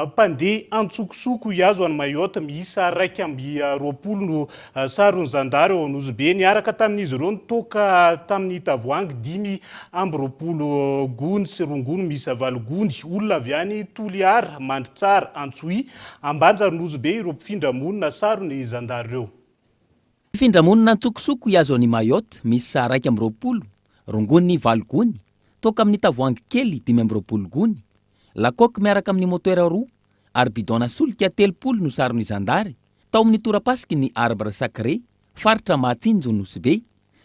Mpandeha antsokosoko hihazo an'i Mayotte miisa 21 no saron'ny zandary ao Anosibe niaraka tamin'izy ireo ny toaka tamin'ny tavoahangy 25 gony sy rongony miisa valo gony. Olona avy any Toliara, Mandritsara, Antsohihy, Ambanja ary Nosy Be ireo mpifindra monina saron'ny zandary ireo. Mpifindra monina antsokosoko hihazo an'i Mayotte miisa 21, rongony valo gony, toaka amin'ny tavoahangy kely 25 gony, Lacoque miaraka amin'ny moteur roa ary bidon-na solika 30 no saron'ny zandary tao amin'ny torapasiky ny Arbre Sacré, faritra Mahatsinjo Nosy Be,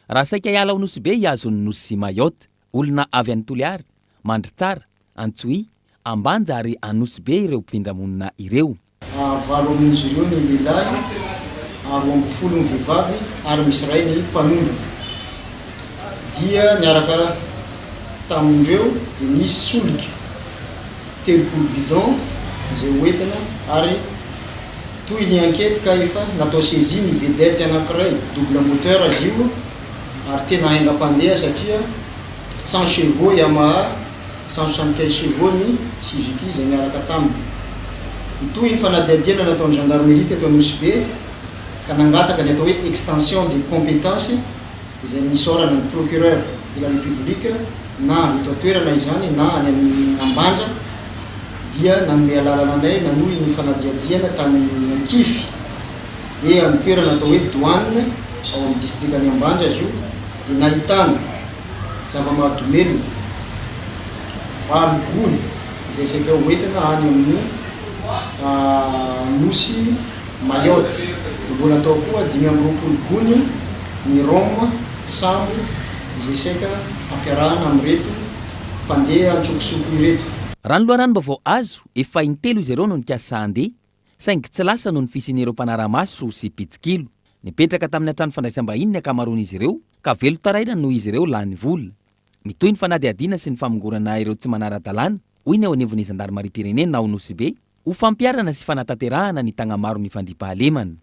raha saika hiala ao Nosy Be hihazo ny Nosy Mayotte. Olona avy any Toliara, Mandritsara, Antsohihy, Ambanja ary Anosy Be ireo mpifindra monina ireo. Valo amin'izy ireo ny lehilahy, 12 ny vehivavy ary misy iray ny mpanondrana. Dia niaraka tamin'ireo dia nisy solika 30 bidon izay hoentina ary toy ny enquête ka efa natao saisie ny vedette anankiray double moteur izy io ary tena haingam-pandeha satria 100 chevaux Yamaha 175 chevaux ny Suzuki izay niaraka taminy. Nitohy ny fanadihadiana nataon'ny gendarmerie teto Anosibe ka nangataka ny atao hoe extension de compétence izay nisaorana ny procureur de la République na eto an-toerana izany na any amin'ny Ambanja dia nanome alalana anay nanohy ny fanadihadiana tany Ankify e amin'ny toerana atao hoe douane ao amin'ny distrikan'i Ambanja izy io dia nahitana zava-mahadomelina valo gony izay saika hoentina any amin'ny nosy Mayotte. Dia mbola tao koa 25 gony ny rhum sambo izay saika hampiarahana amin'ireto mpandeha an-tsokosoko ireto. Raha ny loharanom-baovao azo, efa intelo izy ireo no nikasa handeha saingy tsy lasa noho ny fisian'ireo mpanara-maso sy mpitsikilo. Nipetraka tamin'ny trano fandraisam-bahiny ny ankamaroan'izy ireo ka velon-taraina noho izy ireo lany vola. Mitohy ny fanadihadiana sy ny famongorana ireo tsy manara-dalàna, hoy ny eo anivon'ny zandarimariam-pirenena ao Nosy Be, ho fampiharana sy fanatanterahana ny tagnamaron'ny fandriampahalemana.